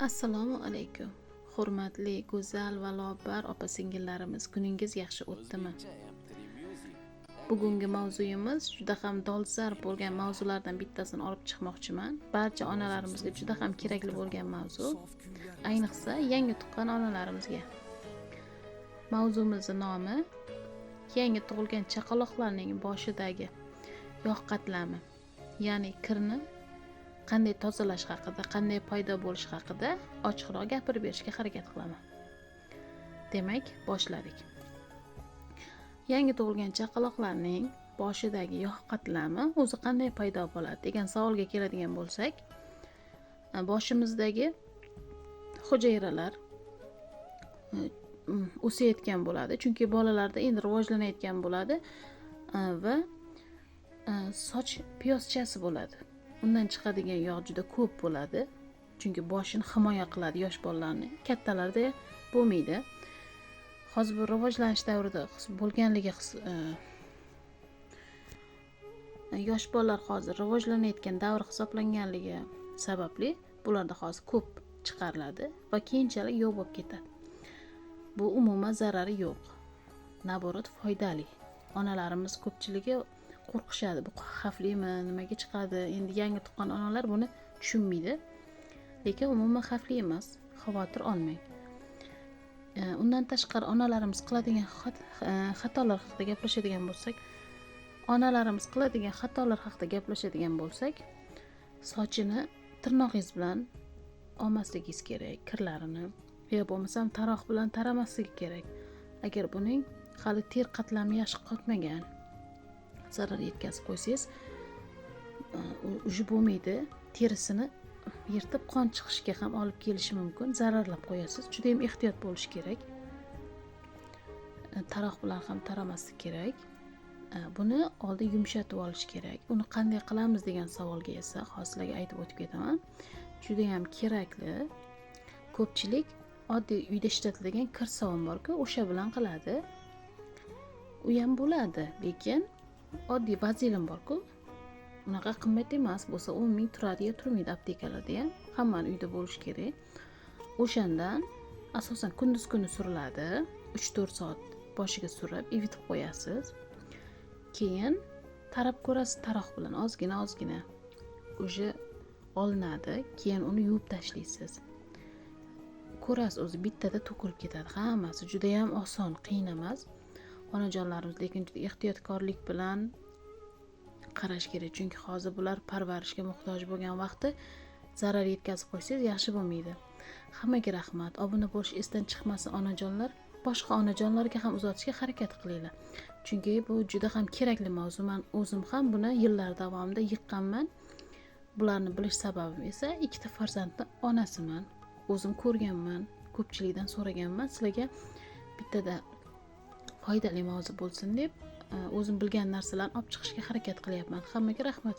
Assalomu alaykum. Hurmatli, go'zal va lobar opa-singillarimiz, kuningiz yaxshi o'tdimi? Bugungi mavzuyimiz juda ham dolzarb bo'lgan mavzulardan bittasini olib chiqmoqchiman. Barcha onalarimizga juda ham kerakli bo'lgan mavzu, ayniqsa yangi tuqqan onalarimizga. Mavzumizning nomi yangi tug'ilgan chaqaloqlarning boshidagi yog' qatlami, ya'ni kirni qanday tozalash haqida, qanday paydo bo'lishi haqida ochiqroq gapirib berishga harakat qilaman. Demak, boshladik. Yangi tug'ilgan chaqaloqlarning boshidagi yog' qatlami o'zi qanday paydo bo'ladi degan savolga keladigan bo'lsak, boshimizdagi hujayralar o'sayotgan bo'ladi, chunki bolalarda endi rivojlanayotgan bo'ladi va soch piyozchasi bo'ladi. Undan chiqadigan yog' juda ko'p bo'ladi, chunki boshini himoya qiladi yosh bolalarni. Kattalarda bo'lmaydi. Hozir bu rivojlanish davrida bo'lganligi yosh bolalar hozir rivojlanayotgan davr hisoblanganligi sababli bularda hozir ko'p chiqariladi va keyinchalik yo'q bo'lib ketadi. Bu umuman zarari yo'q, наоборот foydali. Onalarimiz ko'pchiligi qo'rqishadi, bu xavflimi, nimaga chiqadi? Endi yangi tuqqan onalar buni tushunmaydi, lekin umuman xavfli emas, xavotir olmang. Undan tashqari onalarimiz qiladigan xatolar haqida gaplashadigan bo'lsak, onalarimiz qiladigan xatolar haqida gaplashadigan bo'lsak, sochini tirnog'ingiz bilan olmasligingiz kerak, kirlarini, yo bo'lmasam taroq bilan taramasligi kerak. Agar buning hali ter qatlami yaxshi qotmagan, zarar yetkazib qo'ysangiz, уже bo'lmaydi, terisini yirtib qon chiqishiga ham olib kelishi mumkin, zararlab qo'yasiz. Juda ham ehtiyot bo'lish kerak. Taroq bilan ham taramaslik kerak. Buni oldin yumshatib olish kerak. Uni qanday qilamiz degan savolga esa hozir sizlarga aytib o'tib ketaman. Juda ham kerakli. Ko'pchilik oddiy uyda ishlatiladigan kir sovun borku, o'sha bilan qiladi. U ham bo'ladi, lekin oddiy vazelin borku, unaqa qimmat emas, bo'lsa 10 ming turadi yo turmaydi aptekalarda ham, hammani uyda bo'lishi kerak. O'shandan asosan kunduz kuni suriladi, 3-4 soat boshiga surib ivitib qo'yasiz. Keyin tarab ko'rasiz taroq bilan, ozgina ozgina уже olinadi, keyin uni yuvib tashlaysiz. Ko'rasiz, o'zi bittada to'kilib ketadi hammasi, juda ham oson, qiyin emas. Onajonlarimiz lekin juda ehtiyotkorlik bilan qarash kerak, chunki hozir bular parvarishga muhtoj bo'lgan vaqti zarar yetkazib qo'ysangiz yaxshi bo'lmaydi. Hammaga rahmat. Obuna bo'lish esdan chiqmasin onajonlar. Boshqa onajonlarga ham uzatishga harakat qilinglar. Chunki bu juda ham kerakli mavzu. Men o'zim ham buni yillar davomida yiqqanman. Bularni bilish sababim esa ikkita farzandni onasiman. O'zim ko'rganman, ko'pchilikdan so'raganman. Sizlarga bittada foydali mavzu bo'lsin deb o'zim bilgan narsalarni olib chiqishga harakat qilyapman. Hammaga rahmat.